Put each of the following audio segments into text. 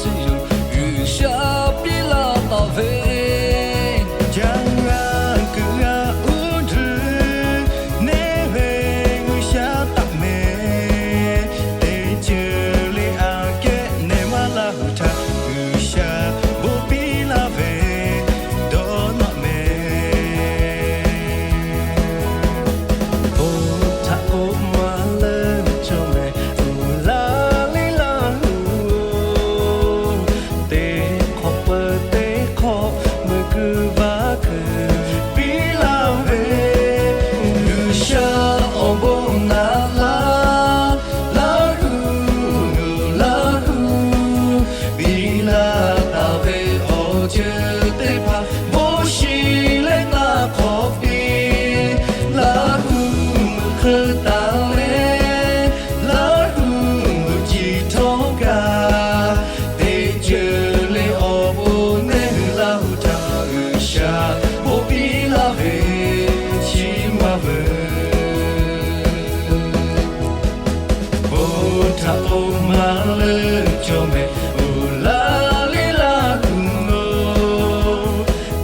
Suh yoˬ, G'uiˬsha piˇ laˇ taˍ ve, jaˇ g'a kuiˬ g'a uˉ htuˬ, neˇ ve G'uiˬsha taꞈ mehˍ. Teˇ ceuˬ le aꞈ kehˉ nehˬ maˇ Laˇ huˍ htaꞈ G'uiˬsha bon piˇ laˇ ve dawˇ nawꞈ mehˍ. Bon htaꞈ k'oˆ maˍ leuˉ cawˬ mehˍ, uˬ laˇ liˇ Laˇ huˍ-oˬ. Teˇ hk'awꞈ peuˬ teˇ hk'awꞈ meuꞈ keu vaˇ keu piˇ laˇ ve, G'uiˬsha awˬ bon naˍ laˇ, Laˇ huˍ yoˬ Laˇ huˍ. Piˇ laˇ taˍ ve awˬ ceuˬ teˇ hpaˍ bon shiˍ leh taˇ hk'awꞈ piˇ, Laˇ huˍ meuꞈ hk'eu taˍ leh, Laˇ huˍ meuꞈ ciˍ htawˇ kaꞈ, teˇ ceuˬ le awˬ bon neˇ hui Laˇ huˍ htaꞈ G'uiˬsha bon piˇ laˇ ve chi maˇ veuˬ. Bon htaꞈ k'oˆ maˍ leuˉ cawˬ mehˍ, uˬ laˇ liˇ Laˇ huˍ-oˬ.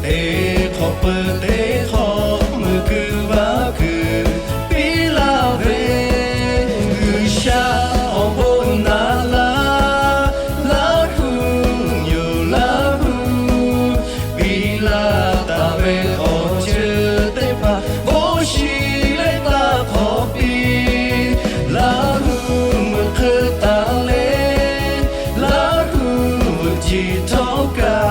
Teˇ hk'awꞈ peuˬ teˇ hk'awꞈ meuꞈ keu vaˇ keu piˇ laˇ ve, G'uiˬsha awˬ bon naˍ laˇ, Laˇ huˍ yoˬ Laˇ huˍ. Piˇ laˇ taˍ ve awˬ ceuˬ teˇ hpaˍ bon shiˍ leh taˇ hk'awꞈ piˇ, Laˇ huˍ meuꞈ hk'eu taˍ leh, Laˇ huˍ meuꞈ ciˍ htawˇ kaꞈ,